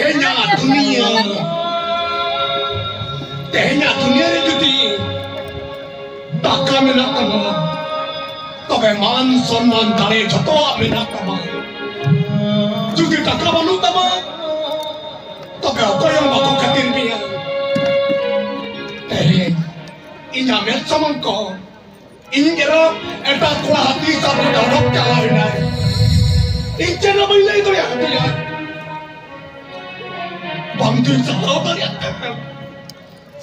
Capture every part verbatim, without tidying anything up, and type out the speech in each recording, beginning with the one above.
ᱛᱮᱦᱮᱧᱟᱜ ᱫᱩᱱᱤᱭᱟᱹ, ᱛᱮᱦᱮᱧᱟᱜ ᱫᱩᱱᱤᱭᱟᱹ ᱨᱮ ᱡᱩᱫᱤ ᱴᱟᱠᱟ ᱢᱮᱱᱟᱜ ᱛᱟᱢᱟ, ᱛᱚᱵᱮ ᱢᱟᱱ ᱥᱚᱱᱢᱟᱱ ᱫᱟᱲᱮ ᱡᱷᱚᱛᱚᱣᱟᱜ ᱢᱮᱱᱟᱜ ᱛᱟᱢᱟ᱾ ᱡᱩᱫᱤ ᱴᱟᱠᱟ ᱵᱟᱹᱱᱩᱜ ᱛᱟᱢᱟ, ᱛᱚᱵᱮ ᱚᱠᱚᱭ ᱦᱚᱸ ᱵᱟᱠᱚ ᱠᱷᱟᱹᱛᱤᱨ ᱢᱮᱭᱟ᱾ ᱛᱮᱦᱮᱧ ᱤᱧᱟᱜ ᱢᱮᱫ ᱥᱟᱢᱟᱝ ᱠᱚ ᱤᱧ ᱮᱨᱟ ᱮᱴᱟᱜ ᱠᱚᱲᱟ ᱦᱟᱹᱛᱤ ᱥᱟᱵ ᱠᱟᱛᱮ ᱚᱰᱚᱠ ᱪᱟᱞᱟᱣ ᱮᱱᱟᱭ᱾ ᱤᱧ ᱪᱮᱫ ᱦᱚᱸ ᱵᱟᱹᱧ ᱞᱟᱹᱭ ᱫᱟᱲᱮᱭᱟᱜ ᱠᱟᱱᱟ᱾ ᱵᱟᱝ ᱫᱩᱧ ᱥᱟᱦᱟᱣ ᱫᱟᱲᱮᱭᱟᱜ ᱠᱟᱱᱟ᱾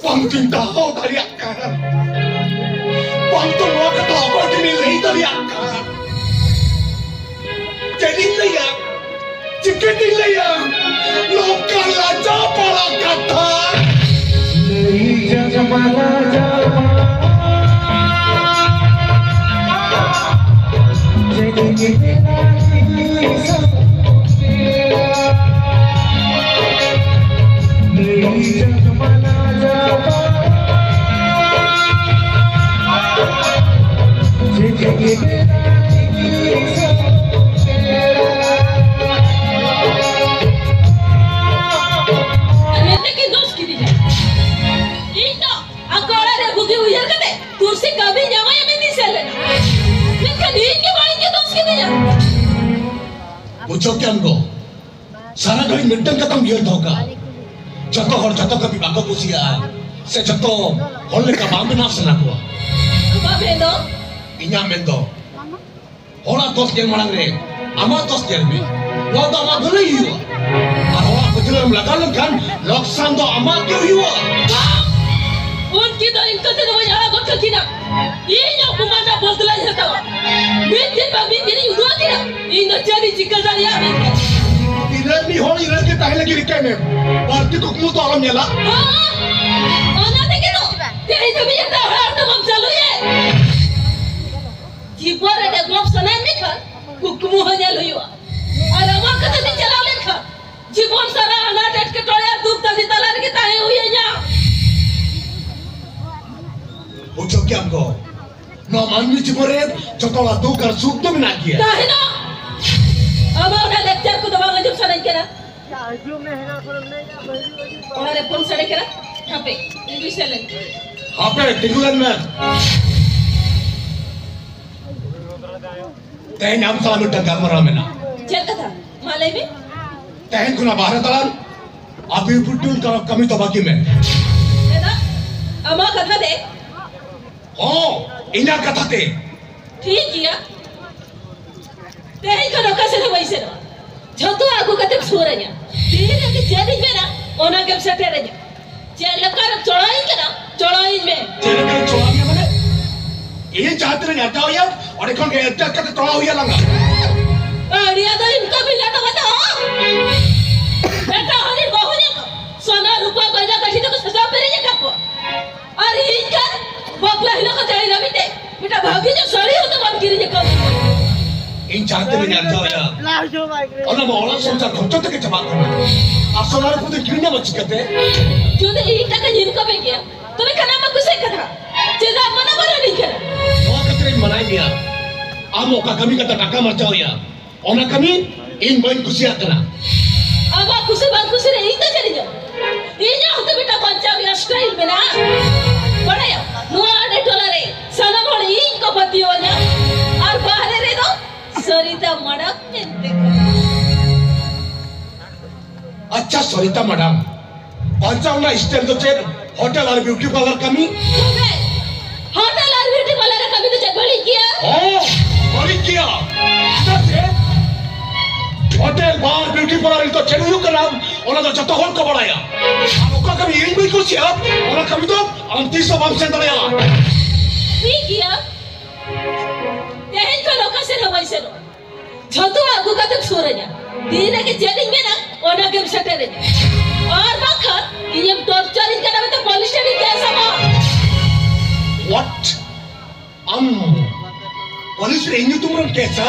ᱵᱟᱝ ᱫᱩᱧ ᱥᱟᱦᱟᱣ ᱫᱟᱲᱮᱭᱟᱜ ᱠᱟᱱᱟ᱾ ᱵᱟᱝ ᱫᱚ ᱱᱚᱣᱟ ᱠᱟᱛᱷᱟ ᱚᱠᱚᱭ ᱴᱷᱮᱱ ᱤᱧ ᱞᱟᱹᱭ ᱫᱟᱲᱮᱭᱟᱜ ᱠᱟᱱᱟ᱾ ᱪᱮᱫ ᱤᱧ ᱞᱟᱹᱭᱟ? ᱪᱤᱠᱟᱹᱛᱤᱧ ᱞᱟᱹᱭᱟ ᱱᱚᱝᱠᱟ ᱞᱟᱡᱟ ᱯᱟᱲᱟ ᱠᱟᱛᱷᱟ? ᱞᱟᱹᱭ ᱡᱟᱢ ᱞᱟᱡᱟ ᱯᱟᱲᱟ᱾ ᱪᱮᱫ ᱤᱧ ᱞᱟᱹᱭᱟ? ᱞᱟᱹᱭ ᱡᱟᱢ ᱞᱟᱡᱟ ᱯᱟᱲᱟ᱾ ᱢᱮᱱᱛᱮ ᱠᱤᱱ ᱫᱳᱥ ᱠᱤᱫᱤᱧᱟ᱾ ᱤᱧ ᱫᱚ ᱟᱠᱚ ᱚᱲᱟᱜ ᱨᱮ ᱵᱩᱜᱤ ᱩᱭᱦᱟᱹᱨ ᱠᱟᱛᱮ ᱠᱩᱨᱥᱤ ᱠᱟᱹᱢᱤ ᱧᱟᱢᱟᱭᱟ ᱢᱮᱱᱛᱮᱧ ᱥᱮᱱ ᱞᱮᱱᱟ᱾ ᱢᱮᱱᱠᱷᱟᱱ ᱤᱧ ᱜᱮ ᱵᱟᱹᱲᱤᱡ ᱜᱮ ᱫᱳᱥ ᱠᱤᱫᱤᱧᱟ᱾ ᱵᱩᱡᱷᱟᱹᱣ ᱠᱮᱜᱼᱟᱢ ᱜᱚ, ᱥᱟᱨᱟ ᱜᱷᱟᱹᱲᱤᱡ ᱢᱤᱫᱴᱟᱝ ᱠᱟᱛᱷᱟᱢ ᱩᱭᱦᱟᱹᱨ ᱫᱚᱦᱚ ᱠᱟᱜᱼᱟ, ᱡᱚᱛᱚ ᱦᱚᱲ ᱡᱚᱛᱚ ᱠᱟᱹᱢᱤ ᱵᱟᱠᱚ ᱠᱩᱥᱤᱭᱟᱜᱼᱟ, ᱥᱮ ᱡᱚᱛᱚ ᱦᱚᱲ ᱞᱮᱠᱟ ᱵᱟᱝ ᱵᱮᱱᱟᱣ ᱥᱟᱱᱟ ᱠᱚᱣᱟ᱾ ᱟᱢᱟᱜ ᱢᱮᱱ ᱫᱚ? ᱤᱧᱟᱹᱜ ᱢᱮᱱ ᱫᱚ, ᱦᱚᱲᱟᱜ ᱫᱳᱥ ᱧᱮᱞ ᱢᱟᱲᱟᱝ ᱨᱮ ᱟᱢᱟᱜ ᱫᱳᱥ ᱧᱮᱞ ᱢᱮ᱾ ᱱᱚᱣᱟ ᱫᱚ ᱟᱢᱟᱜ ᱵᱷᱟᱹᱞᱟᱹᱭ ᱦᱩᱭᱩᱜᱼᱟ, ᱟᱨ ᱦᱚᱲᱟᱜ ᱯᱟᱹᱪᱷᱞᱟᱹ ᱨᱮᱢ ᱞᱟᱜᱟᱣ ᱞᱮᱱᱠᱷᱟᱱ ᱞᱚᱠᱥᱟᱱ ᱫᱚ ᱟᱢᱟᱜ ᱜᱮ ᱦᱩᱭᱩᱜᱼᱟ᱾ ᱩᱱᱠᱤᱱ ᱫᱚ ᱤᱧ ᱠᱟᱛᱮ ᱫᱚ ᱵᱟᱹᱧ ᱟᱲᱟᱜ ᱜᱚᱫ ᱠᱟᱹᱠᱤᱱᱟ᱾ ᱤᱧ ᱚᱯᱚᱢᱟᱱ ᱨᱮᱱᱟᱜ ᱵᱚᱫᱞᱟᱧ ᱦᱟᱛᱟᱣᱟ᱾ ᱢᱤᱫ ᱫᱤᱱ ᱵᱟᱝ ᱢᱤᱫ ᱫᱤᱱᱤᱧ ᱩᱫᱩᱜ ᱟᱹᱠᱤᱱᱟ ᱤᱧ ᱫᱚ ᱪᱮᱫ ᱤᱧ ᱪᱤᱠᱟᱹ ᱫᱟᱲᱮᱭᱟᱜᱼᱟ ᱢᱮᱱᱛᱮ᱾ ᱤᱱᱟᱹ ᱢᱤᱫ ᱦᱚᱲ ᱤᱱᱟᱹ ᱜᱮ ᱛᱟᱦᱮᱸ ᱞᱟᱹᱜᱤᱫ ᱨᱤᱠᱟᱹᱭ ᱢᱮ᱾ ᱵᱟᱹᱲᱛᱤ ᱠᱩᱠᱢᱩ ᱫᱚ ᱟᱞᱚᱢ ᱧᱮᱞᱟ᱾ ᱦᱚᱸ, ᱚᱱᱟ ᱛᱮᱜᱮ ᱛᱚ ᱛᱮᱦᱮᱧ ᱫᱷᱟᱹᱵᱤᱡ ᱮᱴᱟᱜ ᱦᱚᱲᱟᱜ ᱫᱚ ᱵᱟᱢ ᱪᱟᱹᱞᱩᱭᱮᱫ᱾ ᱡᱤᱵᱚᱱ ᱨᱮ develop ᱥᱟᱱᱟᱭᱮᱫ ᱢᱮ ᱠᱷᱟᱱ ᱠᱩᱠᱢᱩ ᱦᱚᱸ ᱧᱮᱞ ᱦᱩᱭᱩᱜᱼᱟ᱾ ᱟᱨ ᱟᱢᱟᱜ ᱠᱟᱛᱷᱟ ᱛᱮ ᱪᱟᱞᱟᱣ ᱞᱮᱱᱠᱷᱟᱱ ᱡᱤᱵᱚᱱ ᱥᱟᱨᱟ ᱟᱱᱟᱴ ᱮᱴᱠᱮᱴᱚᱬᱮ ᱟᱨ ᱫᱩᱠ ᱛᱟᱹᱱᱤ ᱛᱟᱞᱟ ᱨᱮᱜᱮ ᱛᱟᱦᱮᱸ ᱦᱩᱭ ᱟᱹᱧᱟ᱾ ᱵᱩᱡᱷᱟᱹᱣ ᱠᱮᱜᱼᱟᱢ ᱜᱚ, ᱱᱚᱣᱟ ᱢᱟᱹᱱᱢᱤ ᱡᱤᱵᱚᱱ ᱨᱮ ᱡᱚᱛᱚ ᱦᱚᱲᱟᱜ ᱫᱩᱠ ᱟᱨ ᱥᱩᱠ ᱫᱚ ᱢᱮᱱᱟᱜ ᱜᱮᱭᱟ᱾ ᱛᱟᱦᱮᱱᱟ᱾ ᱟᱢᱟᱜ ᱚᱱᱟ lecture ᱠᱚᱫᱚ ᱵᱟᱝ ᱟᱸᱡᱚᱢ ᱥᱟᱱᱟᱧ ᱠᱟᱱᱟ᱾ ᱚᱲᱟᱜ ᱨᱮ ᱯᱷᱳᱱ ᱥᱟᱰᱮ ᱠᱟᱱᱟ᱾ ᱦᱟᱯᱮ, ᱤᱧ ᱫᱩᱧ ᱥᱮᱱ ᱞᱮᱱ ᱜᱮ᱾ ᱦᱟᱯᱮ, ᱛᱤᱸᱜᱩ ᱞᱮᱱ ᱢᱮ᱾ ᱛᱮᱦᱮᱧ ᱟᱢ ᱥᱟᱞᱟᱜ ᱢᱤᱫᱴᱟᱝ ᱜᱟᱞᱢᱟᱨᱟᱣ ᱢᱮᱱᱟᱜᱼᱟ᱾ ᱪᱮᱫ ᱠᱟᱛᱷᱟ? ᱢᱟ ᱞᱟᱹᱭ ᱢᱮ᱾ ᱛᱮᱦᱮᱧ ᱠᱷᱚᱱᱟᱜ ᱵᱟᱦᱨᱮ ᱫᱟᱬᱟᱱ ᱟᱨ ᱵᱤᱭᱩᱴᱤ ᱯᱟᱨᱞᱟᱨ ᱠᱟᱹᱢᱤ ᱫᱚ ᱵᱟᱹᱜᱤ ᱢᱮ᱾ ᱪᱮᱫᱟᱜ? ᱟᱢᱟᱜ ᱠᱟᱛᱷᱟ ᱛᱮ? ᱦᱚᱸ, ᱤᱧᱟᱹᱜ ᱠᱟᱛᱷᱟ ᱛᱮ᱾ ᱴᱷᱤᱠ ᱜᱮᱭᱟ, ᱛᱮᱦᱮᱧ ᱠᱷᱚᱱ ᱚᱠᱟ ᱥᱮᱫ ᱦᱚᱸ ᱵᱟᱹᱧ ᱥᱮᱱᱚᱜᱼᱟ᱾ ᱡᱷᱚᱛᱚ ᱟᱹᱜᱩ ᱠᱟᱛᱮᱢ ᱥᱩᱨ ᱟᱹᱧᱟ᱾ ᱛᱤᱨᱮ ᱪᱮᱫ ᱤᱧ ᱢᱮᱱᱟ, ᱚᱱᱟ ᱜᱮᱢ ᱥᱮᱴᱮᱨ ᱟᱹᱧᱟ᱾ ᱪᱮᱫ ᱞᱮᱠᱟᱨᱮᱢ ᱪᱚᱲᱟᱣᱤᱧ ᱠᱟᱱᱟ, ᱪᱚᱲᱟᱣᱤᱧ ᱢᱮ᱾ ᱪᱮᱫ ᱞᱮᱠᱟᱨᱮᱢ ᱪᱚᱲᱟᱣᱤᱧᱟ ᱢᱟᱱᱮ? ᱤᱧ ᱡᱟᱦᱟᱸ ᱛᱤᱱᱟᱹᱜ ᱤᱧ ᱟᱨᱡᱟᱣ ᱮᱭᱟ, ᱚᱸᱰᱮ ᱠᱷᱚᱱ ᱜᱮ adjust ᱠᱟᱛᱮ ᱪᱚᱲᱟᱣ ᱦᱩᱭᱩᱜᱼᱟ ᱞᱟᱝᱟ᱾ ᱟᱹᱲᱤᱭᱟ ᱫᱚ ᱤᱱᱠᱟᱹ ᱵᱤᱞᱟ ᱫᱚ ᱵᱟᱝ᱾ ᱮᱴᱟᱜ ᱦᱚᱲ ᱨᱮᱱ ᱵᱟᱹᱦᱩ ᱧᱮᱞ ᱠᱚ, ᱥᱚᱱᱟ ᱨᱩᱯᱟ ᱜᱚᱭᱱᱟ ᱜᱟᱹᱴᱷᱤ ᱛᱮᱠᱚ ᱥᱟᱡᱟᱣ ᱯᱮᱨᱮᱡ ᱟᱠᱟᱫ ᱠᱚᱣᱟ᱾ ᱟᱨ ᱤᱧ ᱠᱷᱟᱱ ᱵᱟᱯᱞᱟ ᱦᱤᱞᱳᱜ ᱠᱚ ᱡᱟᱦᱮᱨ ᱨᱮ ᱢᱤᱫᱴᱮᱡ, ᱢᱤᱫᱴᱮᱡ ᱵᱷᱟᱹᱜᱤ ᱧᱚᱜ ᱥᱟᱹᱲᱤ ᱦᱚᱸ ᱛᱚ ᱵᱟᱢ ᱠᱤᱨᱤᱧ ᱟᱠᱟᱫ ᱫᱤᱧᱟ᱾ ᱤᱧ ᱡᱟᱦᱟᱸ ᱛᱤᱱᱟᱹᱜ ᱤᱧ ᱟᱨᱡᱟᱣ ᱮᱭᱟ, ᱚᱱᱟ ᱢᱟ ᱚᱲᱟᱜ ᱥᱚᱝᱥᱟᱨ ᱠᱷᱚᱨᱪᱟ ᱛᱮᱜᱮ ᱪᱟᱵᱟᱜ ᱠᱟᱱᱟ᱾ ᱟᱨ ᱥᱚᱱᱟ ᱨᱩᱯᱟ ᱫᱚ ᱠᱤᱨᱤᱧ ᱧᱟᱢᱟ ᱪᱤᱠᱟᱹᱛᱮ? ᱡᱩᱫᱤ ᱤᱧ ᱴᱟᱠᱟᱧ ᱤᱱᱠᱟᱢ ᱮᱫ ᱜᱮᱭᱟ, ᱛᱚᱵᱮ ᱠᱷᱟᱱ ᱟᱢ ᱢᱟ ᱠᱩᱥᱤ ᱠᱟᱛᱷᱟ᱾ ᱪᱮᱫᱟᱜ ᱢᱟᱱᱟ ᱵᱟᱨᱚᱱᱤᱧ ᱠᱟᱱᱟ? ᱱᱚᱣᱟ ᱠᱷᱟᱹᱛᱤᱨ ᱤᱧ ᱢᱟᱱᱟᱭᱮᱫ ᱢᱮᱭᱟ, ᱟᱢ ᱚᱠᱟ ᱠᱟᱹᱢᱤ ᱠᱟᱛᱮ ᱴᱟᱠᱟᱢ ᱟᱨᱡᱟᱣ ᱮᱭᱟ, ᱚᱱᱟ ᱠᱟᱹᱢᱤ ᱤᱧ ᱵᱟᱹᱧ ᱠᱩᱥᱤᱭᱟᱜ ᱠᱟᱱᱟ᱾ ᱟᱢᱟᱜ ᱠᱩᱥᱤ ᱵᱟᱝ ᱠᱩᱥᱤ ᱨᱮ ᱤᱧ ᱫᱚ ᱪᱮᱫ ᱤᱧ ᱧᱟᱢᱟ? ᱤᱧᱟᱜ ᱦᱚᱸᱛᱚ ᱢᱤᱫᱴᱟᱝ ᱵᱟᱧᱪᱟᱣ ᱨᱮᱭᱟᱜ style ᱢᱮᱱᱟᱜᱼᱟ᱾ ᱵᱟᱲᱟᱭᱟᱢ, ᱱᱚᱣᱟ ᱟᱞᱮ ᱴᱚᱞᱟ ᱨᱮ ᱥᱟᱱᱟᱢ ᱦᱚᱲ ᱤᱧ ᱠᱚ ᱯᱟᱹᱛᱭᱟᱹᱣ ᱟᱹᱧᱟ᱾ ᱟᱨ ᱵᱟᱦᱨᱮ ᱨᱮᱫᱚ ᱥᱚᱨᱤᱛᱟ ᱢᱟᱰᱟᱢ ᱢᱮᱱᱛᱮ ᱠᱚ᱾ ᱟᱪᱪᱷᱟ ᱥᱚᱨᱤᱛᱟ ᱢᱟᱰᱟᱢ, ᱵᱟᱧᱪᱟᱣ ᱨᱮᱱᱟᱜ style ᱫᱚ ᱪᱮᱫ? ᱦᱳᱴᱮᱞ ᱟᱨ ᱵᱤᱭᱩᱴᱤ ᱯᱟᱨᱞᱟᱨ ᱠᱟᱹᱢᱤ? ᱛᱚᱵᱮ, ᱦᱳᱴᱮᱞ ᱟᱨ ᱵᱤᱭᱩᱴᱤ ᱯᱟᱨᱞᱟᱨ ᱨᱮ ᱠᱟᱹᱢᱤ ᱫᱚ ᱪᱮᱫ ᱵᱟᱹᱲᱤᱡ ᱜᱮᱭᱟ? ᱦᱚᱸ, ᱵᱟᱹᱲᱤᱡ ᱜᱮᱭᱟ᱾ ᱪᱮᱫᱟᱜ ᱥᱮ ᱦᱳᱴᱮᱞ, ᱵᱟᱨ, ᱵᱤᱭᱩᱴᱤ ᱯᱟᱨᱞᱟᱨ ᱨᱮᱫᱚ ᱪᱮᱫ ᱦᱩᱭᱩᱜ ᱠᱟᱱᱟ, ᱚᱱᱟ ᱫᱚ ᱡᱚᱛᱚ ᱦᱚᱲ ᱠᱚ ᱵᱟᱲᱟᱭᱟ᱾ ᱟᱨ ᱚᱠᱟ ᱠᱟᱹᱢᱤ ᱤᱧ ᱵᱟᱹᱧ ᱠᱩᱥᱤᱭᱟᱜᱼᱟ, ᱚᱱᱟ ᱠᱟᱹᱢᱤ ᱫᱚ ᱟᱢ ᱛᱤᱥ ᱦᱚᱸ ᱵᱟᱢ ᱥᱮᱱ ᱫᱟᱲᱮᱭᱟᱜᱼᱟ᱾ ᱴᱷᱤᱠ ᱜᱮᱭᱟ, ᱛᱮᱦᱮᱧ ᱠᱷᱚᱱ ᱚᱠᱟ ᱥᱮᱫ ᱦᱚᱸ ᱵᱟᱹᱧ ᱥᱮᱱᱚᱜᱼᱟ᱾ ᱡᱷᱚᱛᱚ ᱟᱹᱜᱩ ᱠᱟᱛᱮᱢ ᱥᱩᱨ ᱟᱹᱧᱟ᱾ ᱛᱤᱱ ᱨᱮᱜᱮ ᱪᱮᱫ ᱤᱧ ᱢᱮᱱᱟ, ᱚᱱᱟ ᱜᱮᱢ ᱥᱮᱴᱮᱨ ᱟᱹᱧᱟ᱾ ᱟᱨ ᱵᱟᱝᱠᱷᱟᱱ ᱤᱧᱮᱢ ᱴᱚᱨᱪᱟᱨᱤᱧ ᱠᱟᱱᱟ ᱢᱮᱱᱛᱮ ᱯᱩᱞᱤᱥ ᱴᱷᱮᱱᱤᱧ ᱠᱮᱥ ᱟᱢᱟ᱾ What? ᱟᱢ ᱯᱩᱞᱤᱥ ᱨᱮ ᱤᱧ ᱧᱩᱛᱩᱢ ᱨᱮᱢ ᱠᱮᱥᱟ?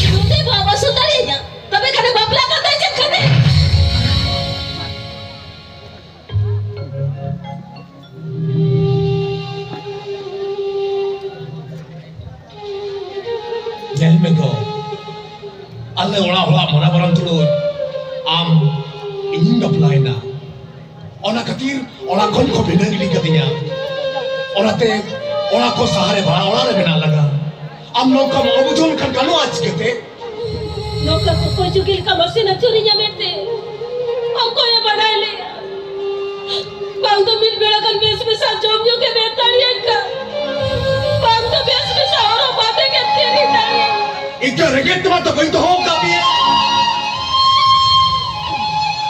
ᱡᱩᱫᱤ ᱵᱟᱢ ᱟᱹᱥᱩᱞ ᱫᱟᱲᱮᱭᱟᱹᱧᱟ, ᱛᱚᱵᱮ ᱠᱷᱟᱱ ᱵᱟᱯᱞᱟ ᱠᱟᱛᱮ ᱪᱮᱫ ᱠᱷᱟᱹᱛᱤᱨ? ᱧᱮᱞ ᱢᱮ ᱜᱚ, ᱟᱞᱮ ᱚᱲᱟᱜ ᱦᱚᱲᱟᱜ ᱢᱟᱱᱟ ᱵᱟᱨᱚᱱ ᱛᱩᱞᱩᱡ ᱟᱢ ᱤᱧᱤᱧ ᱵᱟᱯᱞᱟᱭᱮᱱᱟ, ᱚᱱᱟ ᱠᱷᱟᱹᱛᱤᱨ ᱚᱲᱟᱜ ᱠᱷᱚᱱ ᱠᱚ ᱵᱷᱤᱱᱟᱹ ᱜᱤᱰᱤ ᱠᱟᱫᱤᱧᱟ᱾ ᱚᱱᱟᱛᱮ ᱚᱲᱟᱜ ᱠᱚ ᱥᱟᱦᱟᱨᱮ ᱵᱷᱟᱲᱟ ᱚᱲᱟᱜ ᱨᱮ ᱢᱮᱱᱟᱜ ᱞᱟᱜᱟ᱾ ᱟᱢ ᱱᱚᱝᱠᱟᱢ ᱚᱵᱩᱡᱷᱟᱹᱣ ᱞᱮᱠᱷᱟᱱ ᱜᱟᱱᱚᱜᱼᱟ ᱪᱤᱠᱟᱹᱛᱮ? ᱱᱚᱝᱠᱟ ᱠᱚᱠᱚᱭ ᱡᱩᱜᱤ ᱞᱮᱠᱟ ᱢᱟᱥᱮ ᱱᱟᱪᱩᱨᱤᱧᱟ ᱢᱮᱱᱛᱮ ᱚᱠᱚᱭᱮ ᱵᱟᱰᱟᱭ ᱞᱮᱭᱟ? ᱵᱟᱝ ᱫᱚ ᱢᱤᱫ ᱵᱮᱲᱟ ᱜᱟᱱ ᱵᱮᱥ ᱵᱮᱥᱟᱜ ᱡᱚᱢ ᱧᱩ ᱜᱮ ᱢᱮᱱ ᱫᱟᱲᱮᱭᱟᱜ ᱠᱟᱱ, ᱵᱟᱝ ᱫᱚ ᱵᱮᱥ ᱵᱮᱥᱟᱜ ᱦᱚᱨᱚᱜ ᱵᱟᱸᱫᱮ ᱜᱮ ᱠᱤᱨᱤᱧ ᱫᱟᱲᱮᱭᱟᱜ᱾ ᱤᱧ ᱫᱚ ᱨᱮᱸᱜᱮᱡ ᱛᱮᱢᱟ ᱛᱚ ᱵᱟᱹᱧ ᱫᱚᱦᱚ ᱟᱠᱟᱫ ᱢᱮᱭᱟ᱾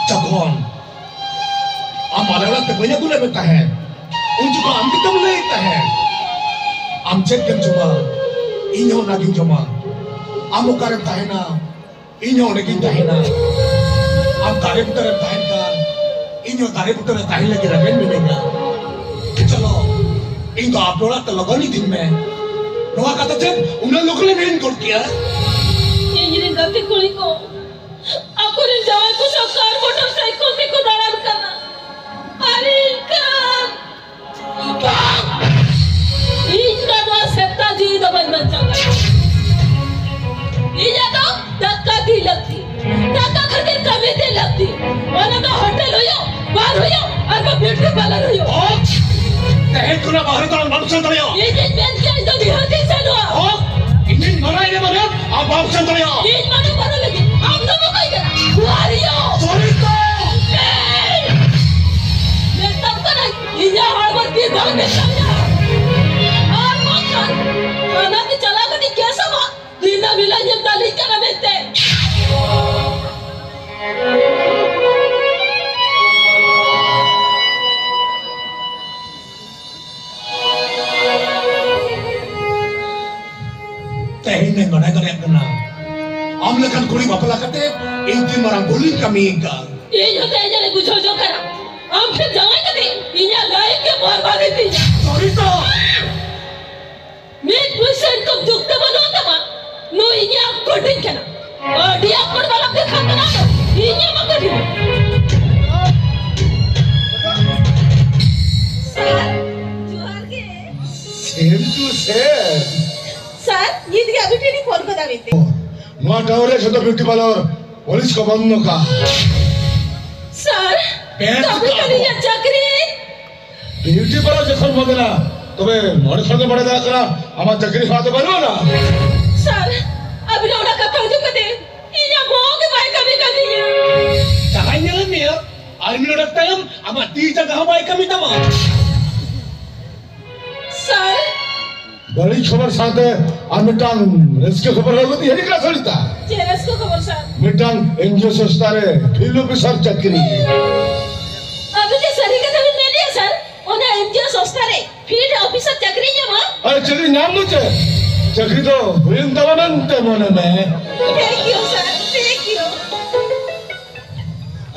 ᱡᱚᱠᱷᱚᱱ ᱟᱢ ᱟᱞᱮ ᱚᱲᱟᱜ ᱛᱮ ᱵᱟᱹᱧ ᱟᱹᱜᱩ ᱞᱮᱫ ᱢᱮ ᱛᱟᱦᱮᱸᱫ, ᱩᱱ ᱡᱚᱠᱷᱚᱱ ᱟᱢ ᱜᱮᱛᱚᱢ ᱞᱟᱹᱭᱮᱫ ᱛᱟᱦᱮᱸᱫ, ᱟᱢ ᱪᱮᱫ ᱜᱮᱢ ᱡᱚᱢᱟ, ᱤᱧ ᱦᱚᱸ ᱚᱱᱟᱜᱤᱧ ᱡᱚᱢᱟ᱾ ᱟᱢ ᱚᱠᱟᱨᱮᱢ ᱛᱟᱦᱮᱱᱟ, ᱤᱧ ᱦᱚᱸ ᱚᱸᱰᱮ ᱜᱤᱧ ᱛᱟᱦᱮᱱᱟ᱾ ᱟᱢ ᱫᱟᱨᱮ ᱵᱩᱴᱟᱹ ᱨᱮᱢ ᱛᱟᱦᱮᱱ ᱠᱷᱟᱱ, ᱤᱧ ᱦᱚᱸ ᱫᱟᱨᱮ ᱵᱩᱴᱟᱹ ᱨᱮ ᱛᱟᱦᱮᱱ ᱞᱟᱹᱜᱤᱫ ᱨᱮᱵᱮᱱ ᱢᱤᱱᱟᱹᱧᱟ᱾ ᱪᱚᱞᱚ, ᱤᱧ ᱫᱚ ᱟᱯᱮ ᱚᱲᱟᱜ ᱛᱮ ᱞᱚᱜᱚᱱ ᱤᱫᱤᱧ ᱢᱮ᱾ ᱱᱚᱣᱟ ᱠᱟᱛᱷᱟ ᱪᱮᱫ ᱩᱱᱟᱹᱜ ᱞᱚᱜᱚᱱ ᱮᱢ ᱦᱤᱲᱤᱧ ᱜᱚᱫ ᱠᱮᱜᱼᱟ? ᱤᱧ ᱨᱮᱱ ᱜᱟᱛᱮ ᱠᱩᱲᱤ ᱠᱚ ᱟᱠᱚᱨᱮᱱ ᱡᱟᱶᱟᱭ ᱠᱚ ᱥᱟᱶ ᱠᱟᱨ ᱢᱚᱴᱚᱨ ᱥᱟᱭᱠᱮᱞ ᱛᱮᱠᱚ ᱫᱟᱬᱟᱱ ᱠᱟᱱᱟ᱾ ᱟᱨ ᱤᱧ ᱠᱷᱟᱱ ᱵᱟᱝ! ᱤᱧ ᱫᱚ ᱱᱚᱣᱟ ᱥᱮᱛᱟ ᱡᱤᱣᱤ ᱫᱚ ᱵᱟᱹᱧ ᱵᱟᱧᱪᱟᱣ ᱫᱟᱲᱮᱭᱟᱜᱼᱟ᱾ ᱤᱧᱟᱜ ᱫᱚ ᱫᱟᱠᱟ ᱜᱮ ᱞᱟᱹᱠᱛᱤ, ᱫᱟᱠᱟ ᱠᱷᱟᱹᱛᱤᱨ ᱠᱟᱹᱢᱤ ᱜᱮ ᱞᱟᱹᱠᱛᱤ᱾ ᱚᱱᱟ ᱫᱚ ᱦᱳᱴᱮᱞ ᱦᱩᱭᱩᱜ, ᱵᱟᱨ ᱦᱩᱭᱩᱜ, ᱟᱨ ᱵᱟ ᱵᱤᱭᱩᱴᱤ ᱯᱟᱨᱞᱟᱨ ᱦᱩᱭᱩᱜ᱾ ᱚ! ᱛᱮᱦᱮᱧ ᱠᱷᱚᱱᱟᱜ ᱵᱟᱦᱨᱮ ᱫᱟᱬᱟᱱ ᱵᱟᱢ ᱥᱮᱱ ᱫᱟᱲᱮᱭᱟᱜᱼᱟ᱾ ᱤᱧᱤᱧ ᱢᱮᱱ ᱠᱮᱭᱟ, ᱤᱧ ᱫᱚ ᱱᱤᱦᱟᱹᱛ ᱤᱧ ᱥᱮᱱᱚᱜᱼᱟ᱾ ᱚ! ᱤᱧᱤᱧ ᱢᱟᱱᱟᱭᱮᱫ ᱢᱮ ᱵᱟᱨᱭᱟ, ᱟᱢ ᱵᱟᱢ ᱥᱮᱱ ᱫᱟᱲᱮᱭᱟᱜᱼᱟ᱾ ᱤᱧ ᱢᱟᱱᱟ ᱵᱟᱨᱚ ᱞᱟᱹᱜᱤᱫ ᱟᱢ ᱫᱚᱢ ᱚᱠᱚᱭ ᱠᱟᱱᱟ? ᱵᱩᱦᱟᱨᱤᱭᱟᱹ! ᱥᱚᱨᱤᱛᱟ! ᱮᱭ! ᱢᱮᱛᱟᱢ ᱠᱟᱱᱟᱧ, ᱤᱧᱟᱜ ᱦᱚᱲᱢᱚ ᱛᱤ ᱵᱟᱝ ᱢᱮᱛᱟᱢᱟ᱾ ᱟᱨ ᱵᱟᱝᱠᱷᱟᱱ ᱛᱷᱟᱱᱟ ᱛᱮ ᱪᱟᱞᱟᱣ ᱠᱟᱛᱮ ᱠᱮᱥ ᱟᱢᱟ, ᱫᱤᱱᱟᱹᱢ ᱦᱤᱞᱳᱜ ᱤᱧᱮᱢ ᱫᱟᱞᱤᱧ ᱠᱟᱱᱟ ᱢᱮᱱᱛᱮ᱾ ᱛᱮᱦᱮᱧ ᱫᱚᱧ ᱵᱟᱰᱟᱭ ᱫᱟᱲᱮᱭᱟᱜ ᱠᱟᱱᱟ, ᱟᱢ ᱞᱮᱠᱟᱱ ᱠᱩᱲᱤ ᱵᱟᱯᱞᱟ ᱠᱟᱛᱮ ᱤᱧ ᱛᱤᱱ ᱢᱟᱨᱟᱝ ᱵᱷᱩᱞᱤᱧ ᱠᱟᱹᱢᱤ ᱟᱠᱟᱫ᱾ ᱤᱧ ᱦᱚᱸ ᱛᱮᱦᱮᱧ ᱟᱹᱱᱤᱡ ᱵᱩᱡᱷᱟᱹᱣ ᱡᱚᱝ ᱠᱟᱱᱟ, ᱟᱢ ᱴᱷᱮᱱ ᱡᱟᱶᱟᱭ ᱠᱟᱛᱮ ᱤᱧᱟᱜ ᱞᱟᱭᱤᱯᱷ ᱜᱮ ᱵᱚᱨᱵᱟᱫ ᱮᱱ ᱛᱤᱧᱟ᱾ ᱥᱚᱨᱤᱛᱟ! ᱢᱤᱫ ᱯᱩᱭᱥᱟᱹ ᱤᱱᱠᱟᱢ ᱡᱩᱠᱛᱤ ᱵᱟᱹᱱᱩᱜ ᱛᱟᱢᱟ, ᱱᱩᱭ ᱤᱧᱮ ᱟᱠᱚᱴᱤᱧ ᱠᱟᱱᱟ᱾ ᱟᱹᱰᱤ ᱟᱠᱚᱴ ᱵᱟᱞᱟ ᱫᱮᱠᱷᱟᱜ ᱠᱟᱱᱟ ᱛᱚ, ᱤᱧᱮᱢ ᱟᱠᱚᱴᱤᱧᱟ᱾ ᱥᱟᱨ, ᱡᱚᱦᱟᱨ ᱜᱮ᱾ Same to same. ᱥᱟᱨ, ᱱᱤᱛ ᱜᱮ ᱟᱹᱵᱤᱱ ᱴᱷᱮᱱ ᱞᱤᱧ ᱯᱷᱳᱱ ᱠᱟᱫᱟ ᱢᱮᱱᱛᱮ᱾ ᱱᱚᱣᱟ ᱴᱟᱣᱩᱱ ᱨᱮ ᱡᱷᱚᱛᱚ ᱵᱤᱭᱩᱴᱤ ᱯᱟᱨᱞᱟᱨ ᱯᱩᱞᱤᱥ ᱠᱚ ᱵᱚᱱᱫᱷ ᱠᱟ᱾ ᱥᱟᱨ, ᱵᱮᱥ ᱠᱟᱹᱢᱤ ᱠᱟ᱾ ᱠᱟᱹᱞᱤᱧᱟ ᱪᱟᱹᱠᱨᱤ᱾ ᱰᱤᱭᱩᱴᱤ ᱯᱟᱨᱟ ᱡᱚᱠᱷᱚᱱ ᱵᱚᱱᱫᱷ ᱮᱱᱟ, ᱛᱚᱵᱮ ᱱᱚᱰᱮ ᱠᱷᱚᱱ ᱜᱮ ᱵᱟᱲᱟᱭ ᱫᱟᱲᱮᱭᱟᱜ ᱠᱟᱱᱟ ᱟᱢᱟᱜ ᱪᱟᱹᱠᱨᱤ ᱦᱚᱸ ᱟᱫᱚ ᱵᱟᱹᱱᱩᱜ ᱟᱱᱟ᱾ ᱥᱟᱨ, ᱟᱹᱵᱤᱱᱟᱜ ᱚᱱᱟ ᱠᱟᱛᱷᱟ ᱟᱸᱡᱚᱢ ᱠᱟᱛᱮ ᱤᱧᱟᱜ ᱵᱚᱦᱚᱜ ᱜᱮ ᱵᱟᱭ ᱠᱟᱹᱢᱤ ᱠᱟᱱ ᱛᱤᱧᱟ᱾ ᱡᱟᱦᱟᱸᱭ ᱧᱮᱞᱮᱫ ᱢᱮᱭᱟ, ᱟᱨ ᱢᱤᱫ ᱰᱚᱸᱰᱮᱠ ᱛᱟᱭᱚᱢ ᱟᱢᱟᱜ ᱛᱤ ᱡᱟᱸᱜᱟ ᱦᱚᱸ ᱵᱟᱭ ᱠᱟᱹᱢᱤ ᱛᱟᱢᱟ᱾ ᱥᱟᱨ, ᱵᱟᱹᱲᱤᱡ ᱠᱷᱚᱵᱚᱨ ᱥᱟᱶᱛᱮ ᱟᱨ ᱢᱤᱫᱴᱟᱝ ᱨᱟᱹᱥᱠᱟᱹ ᱠᱷᱚᱵᱚᱨ ᱟᱹᱜᱩ ᱠᱟᱛᱮ ᱦᱤᱡᱩᱜ ᱠᱟᱱᱟ ᱥᱚᱨᱤᱛᱟ᱾ ᱪᱮᱫ ᱨᱟᱹᱥᱠᱟᱹ ᱠᱷᱚᱵᱚᱨ ᱥᱟᱨ? ᱢᱤᱫᱴᱟᱝ ᱮᱱᱡᱤᱳ ᱥᱚᱝᱥᱛᱷᱟ ᱨᱮ ᱯᱷᱤᱞᱰ ᱚᱯᱷᱤᱥᱟᱨ ᱪᱟᱹᱠᱨᱤ᱾ ᱟᱹᱵᱤᱱ ᱪᱮᱫ ᱥᱟᱹᱨᱤ ᱠᱟᱛᱷᱟ ᱵᱤᱱ ᱢᱮᱱᱮᱫᱼᱟ ᱥᱟᱨ? ᱚᱱᱟ ᱮᱱᱡᱤᱳ ᱥᱚᱝᱥᱛᱷᱟ ᱨᱮ ᱯᱷᱤᱞᱰ ᱚᱯᱷᱤᱥᱟᱨ ᱪᱟᱹᱠᱨᱤ ᱧᱟᱢᱟ? ᱟᱨ ᱪᱟᱹᱠᱨᱤ ᱧᱟᱢ ᱫᱚ ᱪᱮᱫ? ᱪᱟᱹᱠᱨᱤ ᱫᱚ ᱦᱩᱭᱮᱱ ᱛᱟᱢᱟ ᱢᱮᱱᱛᱮ ᱢᱚᱱᱮ ᱢᱮ᱾ Thank you sir, thank you.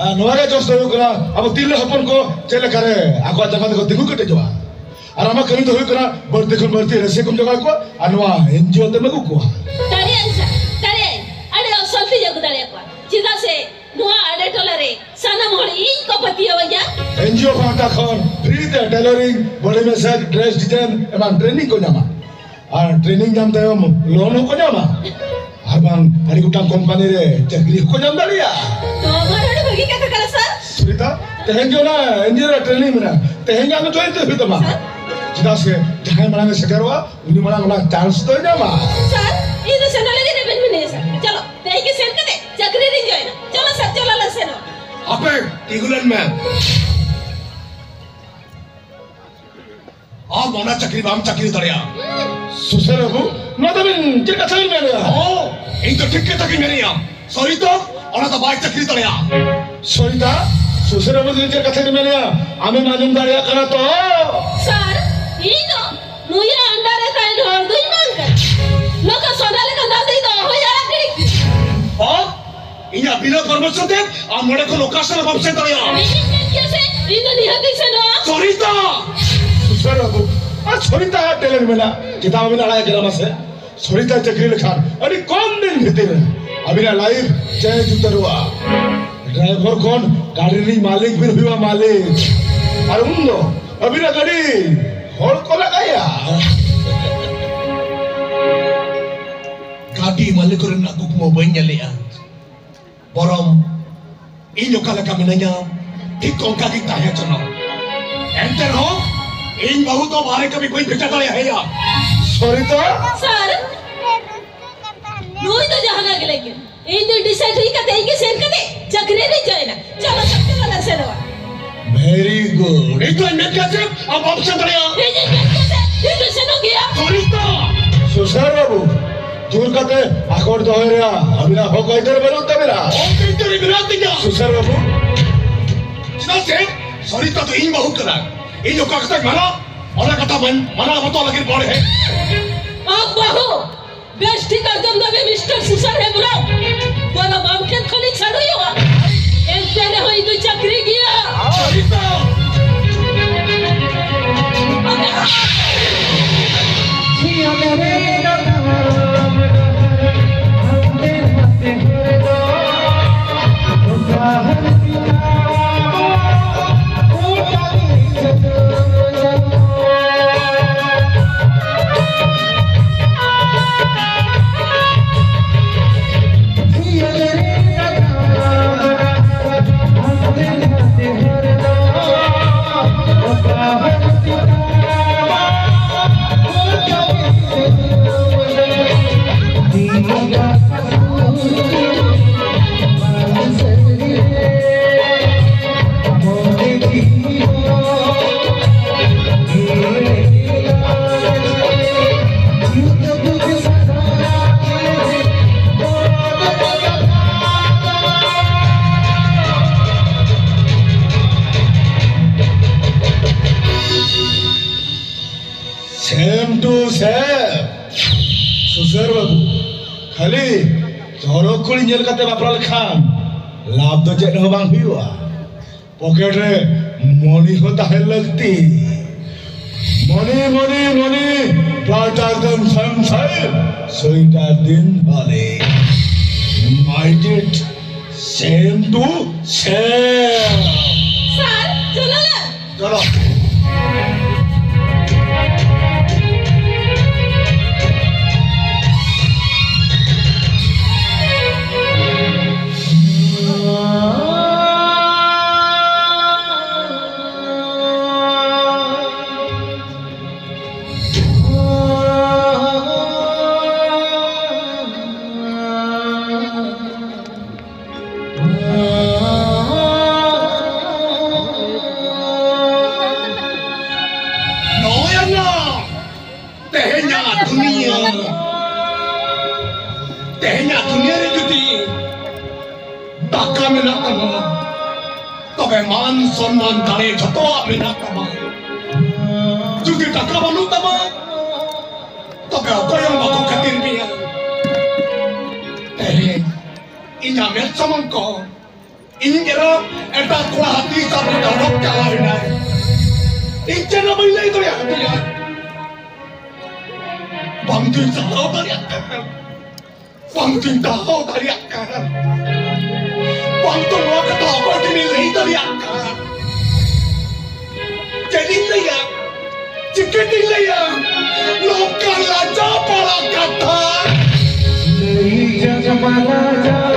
ᱟᱨ ᱱᱚᱣᱟ ᱨᱮᱭᱟᱜ ᱡᱚᱥ ᱫᱚ ᱦᱩᱭᱩᱜ ᱠᱟᱱᱟ, ᱟᱵᱚ ᱛᱤᱨᱞᱟᱹ ᱦᱚᱯᱚᱱ ᱠᱚ ᱪᱮᱫ ᱞᱮᱠᱟᱨᱮ ᱟᱠᱚᱣᱟᱜ ᱡᱟᱸᱜᱟ ᱛᱮᱠᱚ ᱛᱤᱸᱜᱩ ᱠᱮᱴᱮᱡᱚᱜᱼᱟ᱾ ᱟᱨ ᱟᱢᱟᱜ ᱠᱟᱹᱢᱤ ᱫᱚ ᱦᱩᱭᱩᱜ ᱠᱟᱱᱟ, ᱵᱟᱹᱲᱛᱤ ᱠᱷᱚᱱ ᱵᱟᱹᱲᱛᱤ ᱨᱟᱹᱥᱤ ᱠᱚᱢ ᱡᱚᱜᱟᱲ ᱠᱚᱣᱟ ᱟᱨ ᱱᱚᱣᱟ ᱮᱱᱡᱤᱳ ᱛᱮᱢ ᱟᱹᱜᱩ ᱠᱚᱣᱟ᱾ ᱫᱟᱲᱮᱭᱟᱜᱼᱟᱹᱧ ᱥᱟᱨ, ᱫᱟᱲᱮᱭᱟᱜᱼᱟᱹᱧ᱾ ᱟᱹᱰᱤ ᱟᱥᱚᱞ ᱛᱤᱧ ᱟᱹᱜᱩ ᱫᱟᱲᱮᱭᱟᱠᱚᱣᱟ᱾ ᱪᱮᱫᱟᱜ ᱥᱮ ᱱᱚᱣᱟ ᱟᱞᱮ ᱴᱚᱞᱟ ᱨᱮ ᱥᱟᱱᱟᱢ ᱦᱚᱲ ᱤᱧ ᱠᱚ ᱯᱟᱹᱛᱭᱟᱹᱣᱟᱹᱧᱟ᱾ ᱮᱱᱡᱤᱳ ᱯᱟᱦᱴᱟ ᱠᱷᱚᱱ ᱯᱷᱨᱤ ᱛᱮ ᱴᱮᱞᱟᱨᱤᱝ, ᱵᱚᱰᱤ ᱢᱮᱥᱟᱡᱽ, ᱰᱨᱮᱥ ᱰᱤᱡᱟᱭᱤᱱ ᱮᱢᱟᱱ ᱴᱨᱮᱱᱤᱝ ᱠᱚ ᱧᱟᱢᱟ᱾ ᱟᱨ ᱴᱨᱮᱱᱤᱝ ᱧᱟᱢ ᱛᱟᱭᱚᱢ ᱞᱳᱱ ᱦᱚᱸᱠᱚ ᱧᱟᱢᱟ᱾ ᱟᱨ ᱵᱟᱝ, ᱟᱹᱰᱤ ᱜᱚᱴᱟᱝ ᱠᱳᱢᱯᱟᱱᱤ ᱨᱮ ᱪᱟᱹᱠᱨᱤ ᱦᱚᱸᱠᱚ ᱧᱟᱢ ᱫᱟᱲᱮᱭᱟᱜᱼᱟ᱾ ᱱᱚᱣᱟ ᱢᱟ ᱟᱹᱰᱤ ᱵᱷᱟᱹᱜᱤ ᱠᱟᱛᱷᱟ ᱠᱟᱱᱟ ᱥᱟᱨ᱾ ᱥᱩᱱᱤᱛᱟ, ᱛᱮᱦᱮᱧ ᱜᱮ ᱚᱱᱟ ᱮᱱᱡᱤᱳ ᱨᱮ ᱴᱨᱮᱱᱤᱝ ᱢᱮᱱᱟᱜᱼᱟ᱾ ᱛᱮᱦᱮᱧ ᱜᱮ ᱟᱢ ᱫᱚ ᱡᱚᱭᱮᱱ ᱩᱛᱟᱹᱨ ᱦᱩᱭᱩᱜ ᱛᱟᱢᱟ᱾ ᱥᱟᱨ? ᱪᱮᱫᱟᱜ ᱥᱮ ᱡᱟᱦᱟᱸᱭ ᱢᱟᱲᱟᱝ ᱮ ᱥᱮᱴᱮᱨᱚᱜᱼᱟ, ᱩᱱᱤ ᱢᱟᱲᱟᱝ ᱚᱱᱟ ᱪᱟᱱᱥ ᱫᱚᱭ ᱧᱟᱢᱟ᱾ ᱥᱟᱨ, ᱤᱧ ᱫᱚ ᱥᱮᱱᱚᱜ ᱞᱟᱹᱜᱤᱫ ᱨᱮᱵᱮᱱ ᱢᱮᱱᱟᱹᱧᱟ ᱥᱟᱨ᱾ ᱪᱚᱞᱚ, ᱛᱮᱦᱮᱧ ᱜᱮ ᱥᱮᱱ ᱠᱟᱛᱮ ᱪᱟᱹᱠᱨᱤ ᱨᱤᱧ ᱡᱚᱭᱮᱱᱟ᱾ ᱪᱚᱞᱚ ᱥᱟᱨ, ᱪᱚᱞᱚ ᱞᱮ ᱥᱮᱱᱚᱜ᱾ ᱦᱟᱯᱮ, ᱛᱤᱸᱜᱩ ᱞᱮᱱ ᱢᱮ᱾ ᱟᱢ ᱚᱱᱟ ᱪᱟᱹᱠᱨᱤ ᱵᱟᱢ ᱪᱟᱹᱠᱨᱤ ᱫᱟᱲᱮᱭᱟᱜᱼᱟ᱾ ᱥᱩᱥᱟᱹᱨ ᱵᱟᱹᱵᱩ, ᱱᱚᱣᱟ ᱫᱚ ᱟᱹᱵᱤᱱ ᱪᱮᱫ ᱠᱟᱛᱷᱟ ᱵᱤᱱ ᱢᱮᱱᱮᱫᱼᱟ? ᱚ, ᱤᱧ ᱫᱚ ᱴᱷᱤᱠ ᱠᱟᱛᱷᱟ ᱜᱤᱧ ᱢᱮᱱᱮᱫᱼᱟ᱾ ᱥᱚᱨᱤᱛᱟ, ᱚᱱᱟ ᱫᱚ ᱵᱟᱭ ᱪᱟᱹᱠᱨᱤ ᱫᱟᱲᱮᱭᱟᱜᱼᱟ᱾ ᱥᱚᱨᱤᱛᱟ, ᱥᱩᱥᱟᱹᱨ ᱵᱟᱹᱵᱩ ᱫᱚ ᱪᱮᱫ ᱠᱟᱛᱷᱟ ᱵᱤᱱ ᱢᱮᱱᱮᱫᱼᱟ? ᱟᱢᱮᱢ ᱟᱸᱡᱚᱢ ᱫᱟᱲᱮᱭᱟᱜ ᱠᱟᱱᱟ ᱛᱚ? ᱥᱟᱨ, ᱤᱧ ᱫᱚ ᱱᱩᱭᱟᱜ under ᱨᱮ ᱛᱟᱦᱮᱱ ᱦᱚᱲ ᱫᱩᱧ ᱵᱟᱝ ᱠᱟᱱᱟ᱾ ᱱᱚᱝᱠᱟ ᱥᱚᱱᱟ ᱞᱮᱠᱟᱱ ᱫᱟᱜ ᱫᱚ ᱤᱧ ᱫᱚ ᱚᱦᱚᱧ ᱟᱲᱟᱜ ᱜᱤᱰᱤ ᱠᱮᱭᱟ᱾ ᱚ? ᱤᱧᱟᱜ ᱵᱤᱱᱟᱹ permission ᱛᱮ ᱟᱢ ᱱᱚᱰᱮ ᱠᱷᱚᱱ ᱚᱠᱟ ᱥᱮᱫ ᱦᱚᱸ ᱵᱟᱢ ᱥᱮᱱ ᱫᱟᱲᱮᱭᱟᱜᱼᱟ᱾ ᱤᱧᱤᱧ ᱢᱮᱱ ᱠᱮᱭᱟ ᱥᱮ, ᱤᱧ ᱫᱚ ᱱᱤᱦᱟᱹᱛ ᱤᱧ ᱥᱮᱱᱚᱜᱼᱟ᱾ ᱥᱚᱨᱤᱛᱟ! ᱥᱩᱥᱟᱹᱨ ᱵᱟᱹᱵᱩ, ᱟᱨ ᱥᱚᱨᱤᱛᱟ ᱟᱜ talent ᱢᱮᱱᱟᱜᱼᱟ, ᱪᱮᱫᱟᱜ ᱵᱟᱵᱤᱱ ᱟᱲᱟᱜ ᱠᱟᱱᱟ ᱢᱟᱥᱮ? ᱥᱚᱨᱤᱛᱟ ᱪᱟᱹᱠᱨᱤ ᱞᱮᱠᱷᱟᱱ ᱟᱹᱰᱤ ᱠᱚᱢ ᱫᱤᱱ ᱵᱷᱤᱛᱤᱨ ᱨᱮ ᱟᱹᱵᱤᱱᱟᱜ life change ᱩᱛᱟᱹᱨᱚᱜᱼᱟ᱾ ᱰᱨᱟᱭᱵᱷᱟᱨ ᱠᱷᱚᱱ ᱜᱟᱹᱰᱤ ᱨᱤᱱᱤᱡ ᱢᱟᱹᱞᱤᱠ ᱵᱤᱱ ᱦᱩᱭᱩᱜᱼᱟ, ᱢᱟᱹᱞᱤᱠ᱾ ᱟᱨ ᱩᱱ ᱫᱚ ᱟᱹᱵᱤᱱᱟᱜ ᱜᱟᱹᱰᱤ ᱦᱚᱲ ᱠᱚ ᱞᱟᱜᱟᱭᱟ᱾ ᱜᱟᱹᱰᱤ ᱢᱟᱹᱞᱤᱠ ᱨᱮᱱᱟᱜ ᱠᱩᱠᱢᱩ ᱵᱟᱹᱧ ᱧᱮᱞᱮᱜᱼᱟ᱾ ᱵᱚᱨᱚᱝ ᱤᱧ ᱚᱠᱟ ᱞᱮᱠᱟ ᱢᱤᱱᱟᱹᱧᱟ, ᱴᱷᱤᱠ ᱚᱱᱠᱟ ᱜᱤᱧ ᱛᱟᱦᱮᱸ ᱦᱚᱪᱚᱱᱟ᱾ ᱮᱱᱛᱮ ᱨᱮᱦᱚᱸ ᱤᱧ ᱵᱟᱹᱦᱩ ᱫᱚ ᱵᱟᱦᱨᱮ ᱠᱟᱹᱢᱤ ᱵᱟᱹᱧ ᱵᱷᱮᱡᱟ ᱫᱟᱲᱮᱭᱟᱭᱟ᱾ ᱥᱚᱨᱤᱛᱟ! ᱥᱟᱨ, ᱱᱩᱭ ᱫᱚ ᱡᱟᱦᱟᱱᱟᱜ ᱜᱮ ᱞᱟᱹᱭ ᱠᱮᱫ, ᱤᱧ ᱫᱚ decide ᱦᱩᱭ ᱠᱟᱛᱮ ᱤᱧ ᱜᱮ ᱥᱮᱱ ᱠᱟᱛᱮ ᱪᱟᱹᱠᱨᱤ ᱨᱤᱧ join ᱟ᱾ ᱪᱚᱞᱚ, ᱪᱚᱞᱚ, ᱪᱚᱞᱚ, ᱥᱮᱱᱚᱜᱼᱟ᱾ Very good. ᱤᱧ ᱫᱚᱧ ᱢᱮᱱ ᱠᱮᱫ ᱥᱮ, ᱟᱢ ᱵᱟᱢ ᱥᱮᱱ ᱫᱟᱲᱮᱭᱟᱜᱼᱟ᱾ ᱤᱧᱤᱧ ᱢᱮᱱ ᱠᱮᱫ ᱥᱮ, ᱤᱧ ᱫᱚ ᱥᱮᱱᱚᱜ ᱜᱮᱭᱟ᱾ ᱥᱚᱨᱤᱛᱟ! ᱥᱩᱥᱟᱹᱨ ᱵᱟᱹᱵᱩ, ᱡᱳᱨ ᱠᱟᱛᱮ ᱟᱠᱚᱴ ᱫᱚᱦᱚᱭ ᱨᱮᱭᱟᱜ ᱟᱹᱵᱤᱱᱟᱜ ᱦᱚᱠ ᱟᱹᱭᱫᱟᱹᱨ ᱵᱟᱹᱱᱩᱜ ᱛᱟᱹᱵᱤᱱᱟ᱾ ᱦᱚᱠ ᱟᱹᱭᱫᱟᱹᱨ ᱢᱮᱱᱟᱜ ᱛᱤᱧᱟ᱾ ᱥᱩᱥᱟᱹᱨ ᱵᱟᱹᱵᱩ᱾ ᱪᱮᱫᱟᱜ ᱥᱮ ᱥᱚᱨᱤᱛᱟ ᱫᱚ ᱤᱧ ᱵᱟᱹᱦᱩ ᱠᱟᱱᱟᱭ᱾ ᱤᱧ ᱚᱠᱟ ᱠᱟᱛᱷᱟᱧ ᱢᱟᱱᱟ, ᱚᱱᱟ ᱠᱟᱛᱷᱟ ᱢᱟᱱ-, ᱢᱟᱱᱟᱣ ᱵᱟᱛᱟᱣ ᱞᱟᱹᱜᱤᱫ ᱵᱟᱲᱮ ᱦᱮᱡ᱾ ᱟᱢ ᱵᱟᱹᱦᱩ ᱵᱮᱥ ᱴᱷᱤᱠ ᱟᱸᱡᱚᱢ ᱫᱟᱵᱮ, ᱢᱤᱥᱴᱟᱨ ᱥᱩᱥᱟᱹᱨ ᱦᱮᱢᱵᱨᱚᱢ᱾ ᱵᱚᱨᱚᱝ ᱟᱢ ᱴᱷᱮᱱ ᱠᱷᱚᱱᱤᱧ ᱪᱷᱟᱰᱚᱭᱚᱜᱼᱟ᱾ ᱮᱱᱛᱮ ᱨᱮᱦᱚᱸ ᱤᱧ ᱫᱚ ᱪᱟᱹᱠᱨᱤ ᱜᱮᱭᱟ᱾ ᱥᱚᱨᱤᱛᱟ! Same to same. ᱥᱩᱥᱟᱹᱨ ᱵᱟᱹᱵᱩ, ᱠᱷᱟᱹᱞᱤ ᱪᱚᱨᱚᱠ ᱠᱩᱲᱤ ᱧᱮᱞ ᱠᱟᱛᱮ ᱵᱟᱯᱞᱟ ᱞᱮᱠᱷᱟᱱ ᱞᱟᱵᱷ ᱫᱚ ᱪᱮᱫ ᱦᱚᱸ ᱵᱟᱝ ᱦᱩᱭᱩᱜᱼᱟ᱾ ᱯᱚᱠᱮᱴ ᱨᱮ ᱢᱚᱱᱤ ᱦᱚᱸ ᱛᱟᱦᱮᱸ ᱞᱟᱹᱠᱛᱤ᱾ ᱢᱚᱱᱤ, ᱢᱚᱱᱤ, ᱢᱚᱱᱤ, ᱯᱞᱟᱴᱟᱨ ᱫᱚᱢ ᱥᱟᱱᱥᱟᱭ, ᱥᱩᱭᱴᱟᱨ ᱫᱤᱱ ᱵᱷᱟᱞᱮ᱾ My dear, same to same. ᱥᱟᱨ, ᱪᱚᱞᱚ ᱞᱮ᱾ ᱪᱚᱞᱚ᱾ ᱫᱩᱱᱤᱭᱟᱹ ᱨᱮ ᱡᱩᱫᱤ ᱴᱟᱠᱟ ᱢᱮᱱᱟᱜ ᱛᱟᱢᱟ, ᱛᱚᱵᱮ ᱢᱟᱱ ᱥᱚᱱᱢᱟᱱ ᱫᱟᱲᱮ ᱡᱷᱚᱛᱚᱣᱟᱜ ᱢᱮᱱᱟᱜ ᱛᱟᱢᱟ᱾ ᱡᱩᱫᱤ ᱴᱟᱠᱟ ᱵᱟᱹᱱᱩᱜ ᱛᱟᱢᱟ, ᱛᱚᱵᱮ ᱚᱠᱚᱭ ᱦᱚᱸ ᱵᱟᱠᱚ ᱠᱷᱟᱹᱛᱤᱨ ᱢᱮᱭᱟ᱾ ᱛᱮᱦᱮᱧ ᱤᱧᱟᱜ ᱢᱮᱫ ᱥᱟᱢᱟᱝ ᱠᱚ ᱤᱧ ᱮᱨᱟ ᱮᱴᱟᱜ ᱠᱚᱲᱟ ᱦᱟᱹᱛᱤ ᱥᱟᱵ ᱨᱮ ᱚᱰᱚᱠ ᱪᱟᱞᱟᱣ ᱮᱱᱟᱭ᱾ ᱤᱧ ᱪᱮᱫ ᱦᱚᱸ ᱵᱟᱹᱧ ᱞᱟᱹᱭ ᱫᱟᱲᱮᱭᱟᱜ ᱠᱟᱱᱟ᱾ ᱵᱟᱝ ᱫᱩᱧ ᱥᱟᱦᱟᱣ ᱫᱟᱲᱮᱭᱟᱜ ᱠᱟᱱᱟ᱾ ᱵᱟᱝ ᱫᱩᱧ ᱥᱟᱦᱟᱣ ᱫᱟᱲᱮᱭᱟᱜ ᱠᱟᱱᱟ᱾ ᱵᱟᱝ ᱫᱚ ᱱᱚᱣᱟ ᱠᱟᱛᱷᱟ ᱚᱠᱚᱭ ᱴᱷᱮᱱ ᱤᱧ ᱞᱟᱹᱭ ᱫᱟᱲᱮᱭᱟᱜ ᱠᱟᱱᱟ᱾ ᱪᱮᱫ ᱤᱧ ᱞᱟᱹᱭᱟ? ᱪᱤᱠᱟᱹᱛᱤᱧ ᱞᱟᱹᱭᱟ? ᱱᱚᱝᱠᱟᱱ ᱞᱟᱡᱟᱣ ᱯᱟᱲᱟ ᱠᱟᱛᱷᱟ᱾ ᱞᱟᱹᱭ ᱡᱟᱝ ᱢᱟ ᱞᱟᱡᱟᱣ